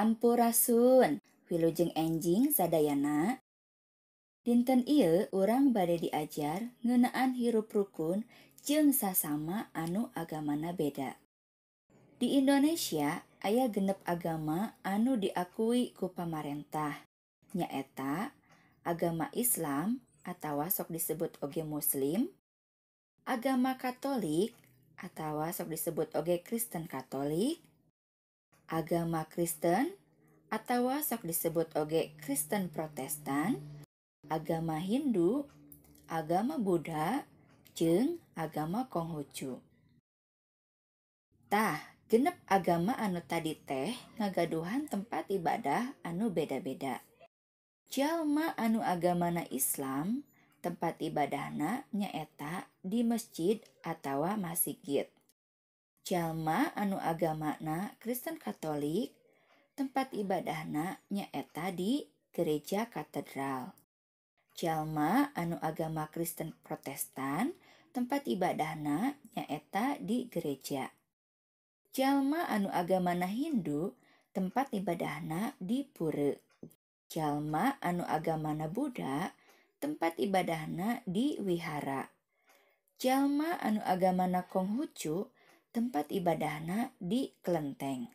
Sampurasun, wilujeng enjing sadayana. Dinten ieu urang bade diajar ngeunaan hirup rukun jeung sasama anu agamana beda. Di Indonesia aya 6 agama anu diakui ku pamarentah, nyaeta agama Islam atawa sok disebut oge Muslim, agama Katolik atawa sok disebut oge Kristen Katolik, agama Kristen atawa sok disebut oge Kristen Protestan, agama Hindu, agama Buddha, jeung agama Konghucu. Tah, 6 agama anu tadi teh ngagaduhan tempat ibadah anu beda-beda. Jalma anu agamana Islam, tempat ibadahna nyaeta di masjid atawa masigit. Jalma anu agamana Kristen Katolik, tempat ibadahna nyaeta di gereja katedral. Jalma anu agama Kristen Protestan, tempat ibadahna nyaeta di gereja. Jalma anu agamana Hindu, tempat ibadahna di pura. Jalma anu agamana Buddha, tempat ibadahna di wihara. Jalma anu agamana Konghucu, tempat ibadahna di kelenteng.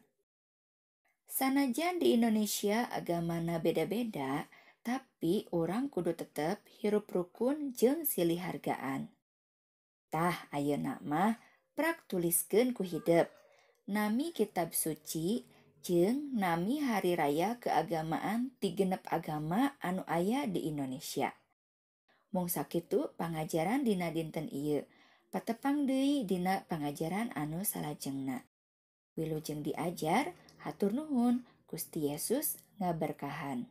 Sanajan di Indonesia agamana beda-beda, tapi urang kudu tetep hirup rukun jeung silih hargaan. Tah ayeuna mah prak tuliskeun ku hidep. Nami kitab suci jeung nami hari raya keagamaan ti 6 agama anu aya di Indonesia. Mung sakitu pangajaran dina dinten ieu. Patepang deui dina pangajaran anu salajengna. Wilujeng diajar, hatur nuhun, Gusti Yesus ngaberkahan.